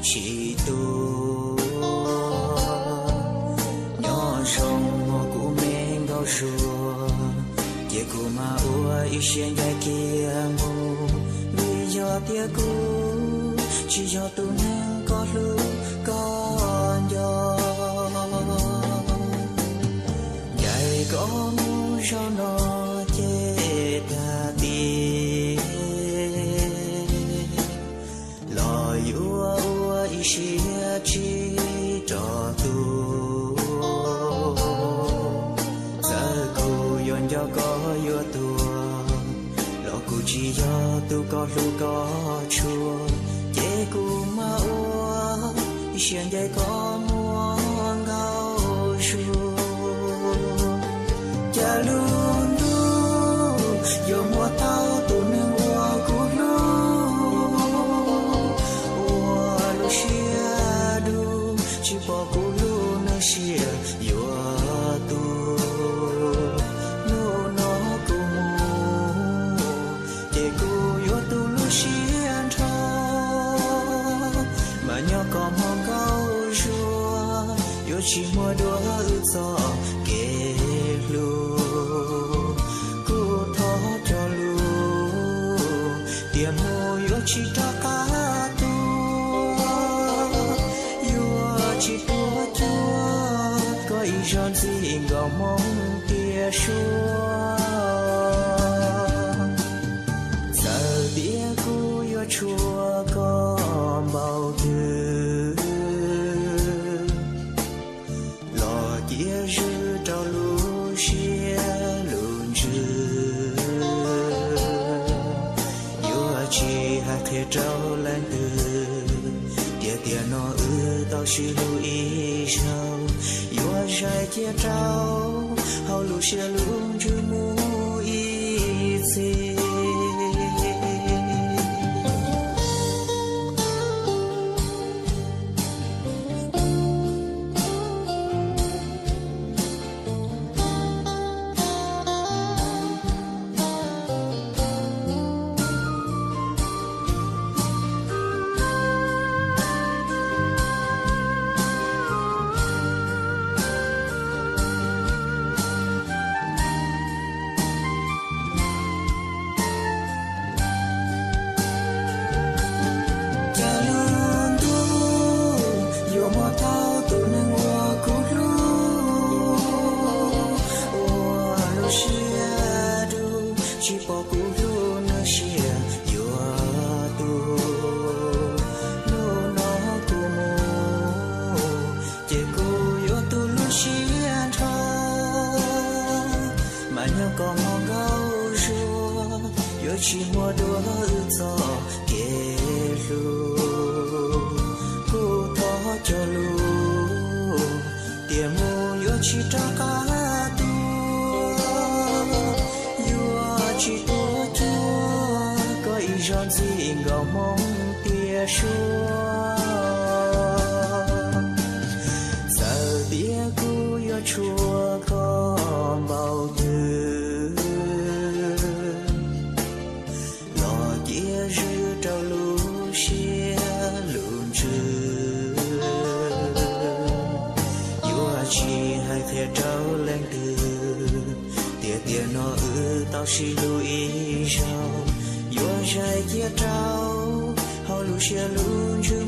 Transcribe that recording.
tsis tu. Nyob zoo muaj kuv me nkauj Suav, ces kuv mam ua ib siab ncaim kiag mus, vim yog tias kuv tsis yog tus neeg koj hlub koj nco. Ncaim koj mus zaum no ces tag tiag, los yuav ua ib siab tsis rov tuaj. Txawm kuv yuav nco koj yuav tuag, los kuv tsis yog tus koj hlub koj tshua, ces kuv mam ua ib siab ncaim koj muaj nkauj Suav. Cas lub ntuj yuav muab tau tus neeg uas kuv hlub, ua lub siab dub, tsis pom kuv lub neej sia yuav tuag. Hnub no kuv mus, ces kuv yuav tu lub siab nrho, mas nyob koj hmo nkauj Suav, yuav tsis muaj dua wb txoj kev hlub. Kuv thov cog lus tias mus yuav tsis rov qab tuaj, yuav tsis tuaj cuag koj ib zaug ntxim nkaus hmoo tias suav. Txawm tias kuv yuav tshua koj npaum twg, los cia zwm rau lub siab lub ntsws. Yuav tsis hais qhia rau leej twg tias tiam no wb tau sib hlub ib zaug. Yuav zais cia rau hauv lub siab lub ntsws mus ib txhis. Cas lub ntuj yuav muab tau tus neeg uas kuv hlub, ua lub siab dub, tsis pom kuv lub neej sia yuav tuag. Hnub no kuv mus, ces kuv yuav tu lub siab nrho, mas nyob koj hmo nkauj Suav, yuav tsis muaj dua wb txoj kev hlub. Kuv thov cog lus tias mus yuav tsis rov qab tuaj, yuav tsis tuaj cuag koj ib zaug ntxim nkaus hmoo tias suav. Txawm tias kuv yuav tshua koj npaum twg, los cia zwm rau lub siab lub ntsws. Yuav tsis hais qhia rau leej twg tias tiam no wb tau sib hlub ib zaug. Yuav zais cia rau hauv lub siab lub ntsws